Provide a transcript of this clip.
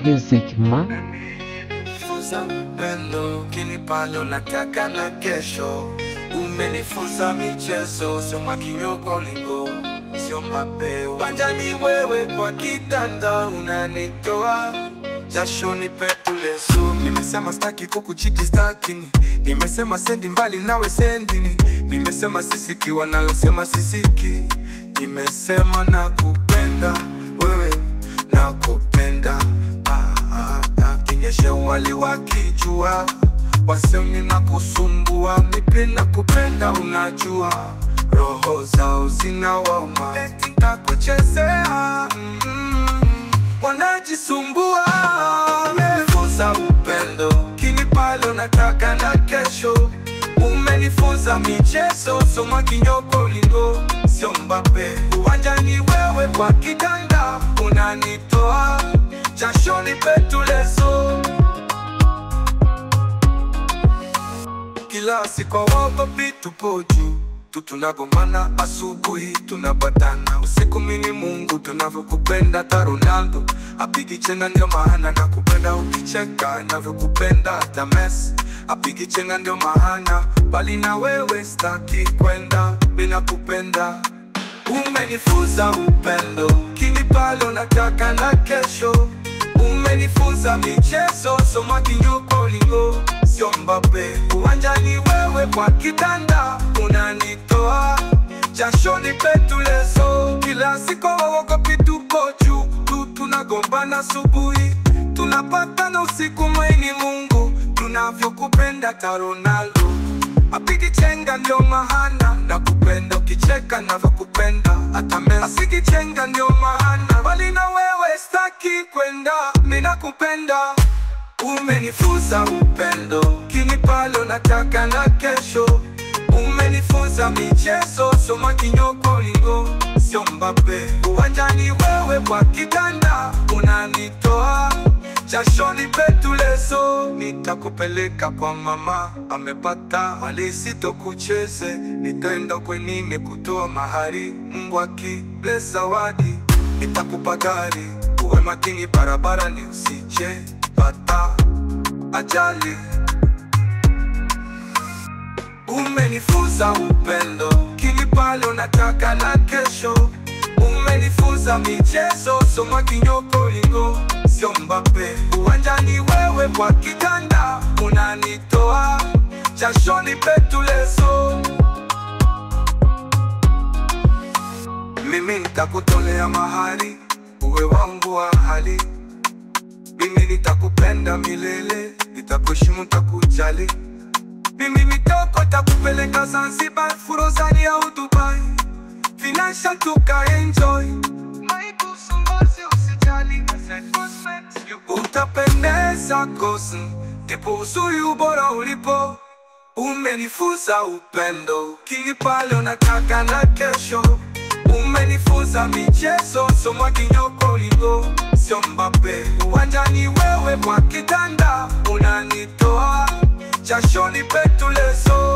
Music Ma. Umenifunza upendo, kinipalo nataka na kesho. Umenifunza michezo, sio makinyoko ulingo, sio mapeo. Uwanjani wewe kwa kitanda unanitoa jasho, nipe tuleso. Nimesema staki kukuchiti stakini, nimesema sendi mbali nawe sendini. Nimesema sisiki wanalosema sisiki. Nimesema nakupenda wewe, nakupenda. Kinyeshe wali wakijua, wasemi na kusumbua. Mipi nakupenda unajua, roho zao zinawauma. Eti nitakuchezea, wanajisumbua. Umenifunza upendo, kinipalo nataka na kesho. Umenifunza michezo, soma kinyoko ulingo, sio Mbappe. Uwanjani wewe kwa kitanda unanitoa jasho, nipe tuleso. Kila siku wagopi tupo juu, tunagombana asubuhi tunapatana usiku. Mini Mungu tunavyokupenda, hata Ronaldo apigi chenga, ndio maana nakupenda. Ukicheka navyokupenda, hata Messi apigi chenga, ndio maana bali na wewe staki kwenda, bila kupenda. Umenifunza upendo, kinipalo nataka na kesho. Umenifunza michezo, soma kinyoko ulingo, sio Mbappe. Uwanjani wewe kwa kitanda unanitoa jasho, nipe tuleso. Kila siku waogopi tupo juu, tunagombana asubuhi tunapatana usiku. Mweni Mungu tunavyokupenda, hata Ronaldo apigi chenga, ndio maana nakupenda. Ukicheka navyokupenda, hata Messi apigi chenga, ndio maana bali na wewe staki kwenda, mimi nakupenda. Umenifunza upendo, kinipalo nataka na kesho. Umenifunza michezo, soma kinyoko ulingo, sio Mbappe. Uwanjani wewe kwa kitanda unanitoa jasho, nipe tuleso. Nitakupeleka kwa mama, amepata wali sitokucheze. Nitaenda kwenine kutoa mahari, Mungu akibless zawadi. Nitakupa gari, uwe makini barabarani usije pata ajali. Umenifunza upendo, kinipalo nataka na kesho. Umenifunza michezo, soma kinyoko ulingo, sio Mbappe. Uwanjani wewe kwa kitanda unanitoa jasho, nipe tuleso. Mimi nitakutolea mahari, uwe wangu wa hali. Mimi nitakupenda milele, nitakuheshimu, nitakujali. Mimi mitoko takupeleka Zanzibar, Furozani au Dubai. Financial tuka enjoy. Utapendeza kosi, ndipo uzuri ubora ulipo. Umenifunza upendo, kinipalo nataka na kesho. Umenifunza michezo, soma kinyoko ulingo, sio Mbappe. Uwanjani wewe kwa kitanda unanitoa jasho, nipe tuleso.